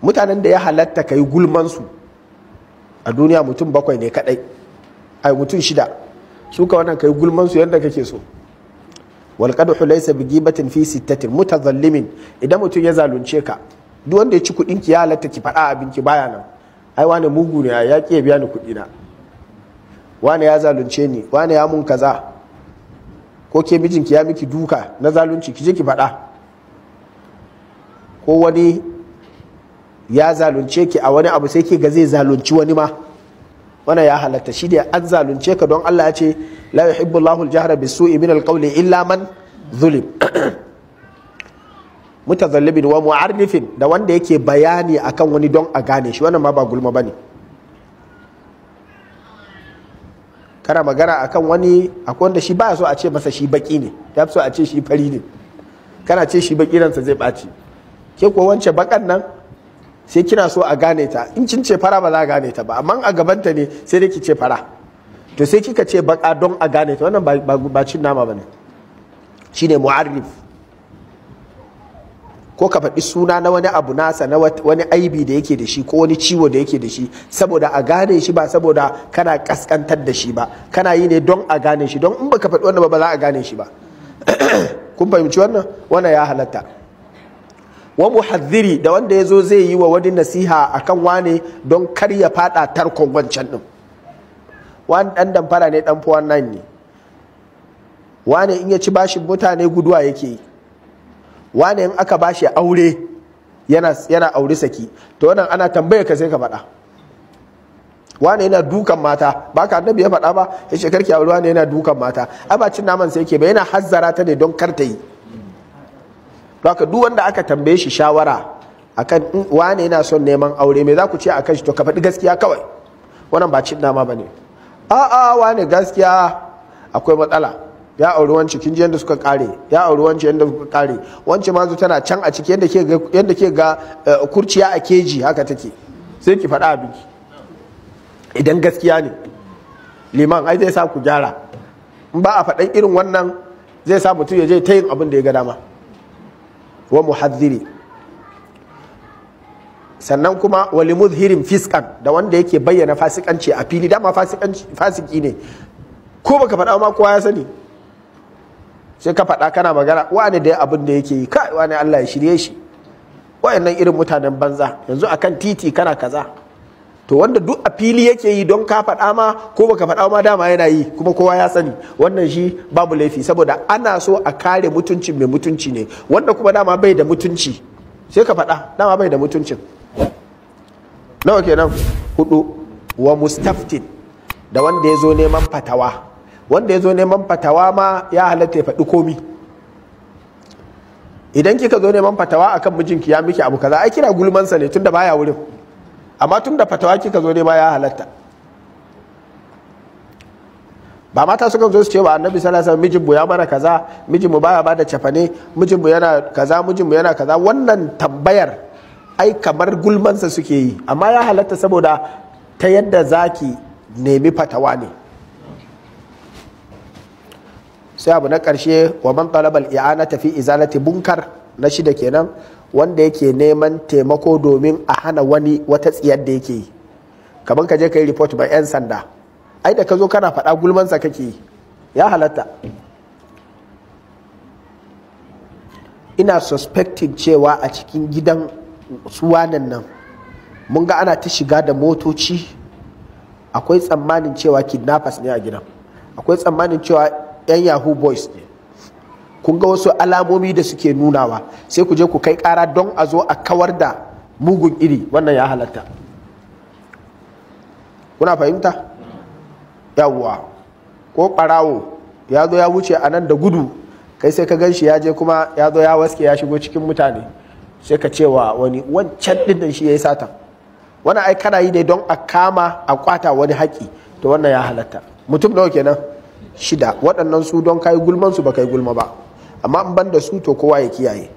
Mutanen da ya halatta kai gulman su a duniya mutum 7 ne kadai, ai mutum 6 su ka wannan kai gulman su yadda kake so. Wal qadhu laysa bi ghibatin fi sittatin mutadhallimin. Idan mutum ya zalunce ka, duk wanda ya ci kudin ki ya halatta ki faɗa abin ki baya nan. Ai wane mugu ne, ya ki ya biya ni kudi na, wane ya zalunce ni, wane ya mun kaza, ko ke mijinki ya miki duka na zalunci, ki je ki faɗa. Ko wani ya zalunce ki a wani abu sai ki ga zai zalunci wani ma, wannan ya halatta. Shi da an zalunce ka, don Allah ya ce la yuhibbu Allahu al-jahra bis-su'i min al-qawli illa man zulim. Mutazallibin wa mu'arrifin, da wanda yake bayani akan wani don a gane shi, wannan ma ba gulma bane. Kana magana akan wani, akwai wanda shi baya so a ce masa shi baki ne, ya fi so a ce shi fari ne. Kana ce shi baki ransa zai ɓaci. Ke ko wance bakan nan sai kina so a gane ta, in kin ce fara ba za a gane ta ba, amma a gabanta ne sai dai ki ce fara. To sai kika ce baka don a gane ta, wannan ba cin nama bane, shine mu'arrif. Ko ka faɗi suna na wani abu nasa, na wani aibi da yake da shi ko wani ciwo da yake da shi, saboda a gane shi, ba saboda kana kaskantar da shi ba, kana yi ne don a gane shi, don in baka faɗi wannan ba za a gane shi ba. Kun fahimci wannan? Wannan ya halatta. Wa muhadhiri, da wanda ya zo zai yi wa wani nasiha akan wane don kar ya faɗa tarkon wancan ɗin. Wani ɗan damfara ne, ɗan 419 ne. Wane in ya ci bashin mutane guduwa yake yi. Wane in aka bashi aure yana aure saki. To wannan ana tambaye ka sai ka faɗa. Wane yana dukan mata, ba ka annabi ya faɗa ba, ya ce karki aure wane yana dukan mata. Ai ba cin naman sai yake ba, yana hazzara ta ne don kar ta yi. Haka duk wanda aka tambaye shi shawara akan wane yana son neman aure, me za ku ce akan shi, to ka faɗi gaskiya kawai. Wannan ba cin nama bane. A'a wane gaskiya akwai matsala, ya auri wance kin ji yanda suka kare, ya auri wance yanda suka kare, wance ma tana can a ciki yanda ke ga kurciya a keji haka take, sai ki faɗa abinki idan gaskiya ne. Liman ai zai sa ku gyara. In ba a faɗan irin wannan zai sa mutum ya je ta yin abin da ya ga dama. Wa muhadhiri, sannan kuma wali muzhirin fiskan, da wanda yake bayyana fasikanci a fili. Dama fasiki ne, ko baka faɗa ma kowa ya sani, sai ka faɗa kana magana wani da abin da yake yi, kai wani Allah ya shirye shi, wayannan irin mutanen banza yanzu akan titi kana kaza. To wanda duk a fili yake yi don ka faɗa ma ko baka faɗa ma dama yana yi kuma kowa ya sani, wannan shi babu laifi, saboda ana so a kare mutuncin mai mutunci ne. Wanda kuma dama bai da mutunci sai ka faɗa dama bai da mutuncin. Nawa kenan? 4. Wa mustaftin, da wanda ya zo neman fatawa. Wanda ya zo neman fatawa ma ya halatta ya faɗi komi. Idan kika zo neman fatawa akan mijinki ya miki abu kaza, ai kina gulmansa ne tunda baya wurin, amma tunda fatawa kika zo nema ya halatta. Ba mata sukan zo su ce wa annabi sallallahu alaihi wasallam mijinmu ya mana kaza, mijinmu baya bada cafane, mijinmu yana kaza, mijinmu yana kaza. Wannan tambayar ai kamar gulmansa suke yi, amma ya halatta saboda ta yadda zaki nemi fatawa ne. Sai abu na ƙarshe, wa man talaba al-i'anata fi izalati munkar, na 6 kenan, wanda yake neman taimako domin a hana wani wata tsiyar da yake yi. Kamar ka je ka yi report ba 'yan sanda, ai da ka zo kana faɗa gulmansa kake yi, ya halatta. Ina suspecting cewa a cikin gidan suwanan nan mun ga ana ta shiga da motoci, akwai tsammanin cewa kidnappers ne a gidan, akwai tsammanin cewa 'yan yahoo boys ne. Kun ga wasu alamomi da suke nunawa, sai ku je ku kai kara don a zo a kawar da mugun iri. Wannan ya halatta. Kuna fahimta? Yawwa. Ko ɓarawo ya zo ya wuce a nan da gudu, kai sai ka gan shi ya je kuma ya zo ya waske ya shigo cikin mutane, sai ka cewa wani wancan ɗin shi ya yi satan. Wannan ai kana yi ne don a kama a kwata wani haƙi, to wannan ya halatta. Mutum nawa kenan? 6. Waɗannan su don kai gulman su ba kai gulma ba, amma in ban da su to kowa ya kiyaye.